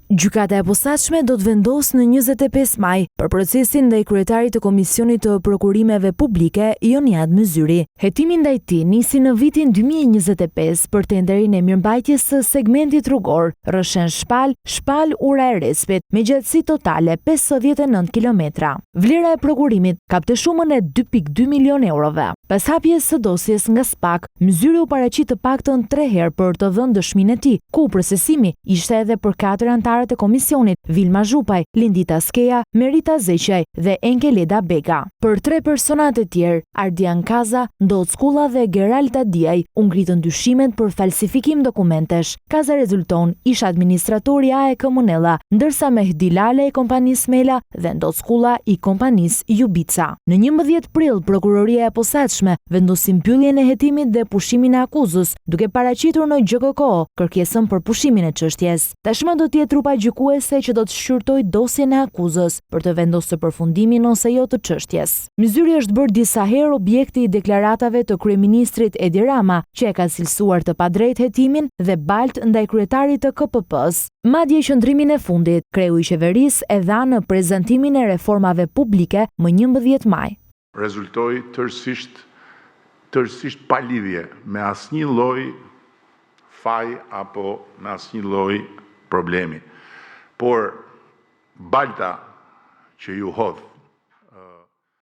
Gjykata e Posaçme do të vendosë në 25 maj për procesin ndaj kryetarit të Komisionit të Prokurimeve Publike, Joniad Myzyri. Hetimi ndaj tij nisi në vitin 2025 për tenderin e mirëmbajtjes së segmentit rrugor Rrëshen-Shpal, Shpal-Ura e Respit, me gjatësi totale 59 kilometra. Vlera e prokurimit kapte shumën e 2.2 milion eurove. Pas hapjes së dosjes nga SPAK, Myzyri u paraqit të paktën tre herë për të dhënë dëshminë e tij, ku procesimi ishte edhe për katër anëtarët e komisionit, Vilma Zhupaj, Lindita Skeja, Merita Zeqaj dhe Enkeleda Bega. Për tre personat e tjerë, Ardian Kaza, Ndoc Kulla dhe Gerald Adiaj, u ngritën dyshimet për falsifikim dokumentesh. Kaza rezulton ish-administrator i AEK Monella, ndërsa Mehdi Lale i kompanisë Mela dhe Ndoc Kulla i kompanisë Jubica. Në 11 prill, Prokuroria e Posaçme vendosi mbylljen e hetimit dhe pushimin e akuzës, duke paraqitur në GJKKO kërkesën për pushimin e çështjes. Tashmë do të jetë trupa gjykuese që do të shqyrtojë dosjen e akuzës për të vendosur përfundimin ose jo të çështjes. Myzyri është bërë disa herë objekti i deklaratave të kryeministrit Edi Rama, që e ka cilësuar të padrejtë hetimin dhe baltë ndaj kryetarit të KPP-së. Madje qëndrimin e fundit, kreu i qeverisë e dha në prezantimin e reformave publike më 11 maj. Rezultoi tërësisht tërësisht pa lidhje me asnjë lloj faj apo me asnjë lloj problemi. Por balta që ju hodh.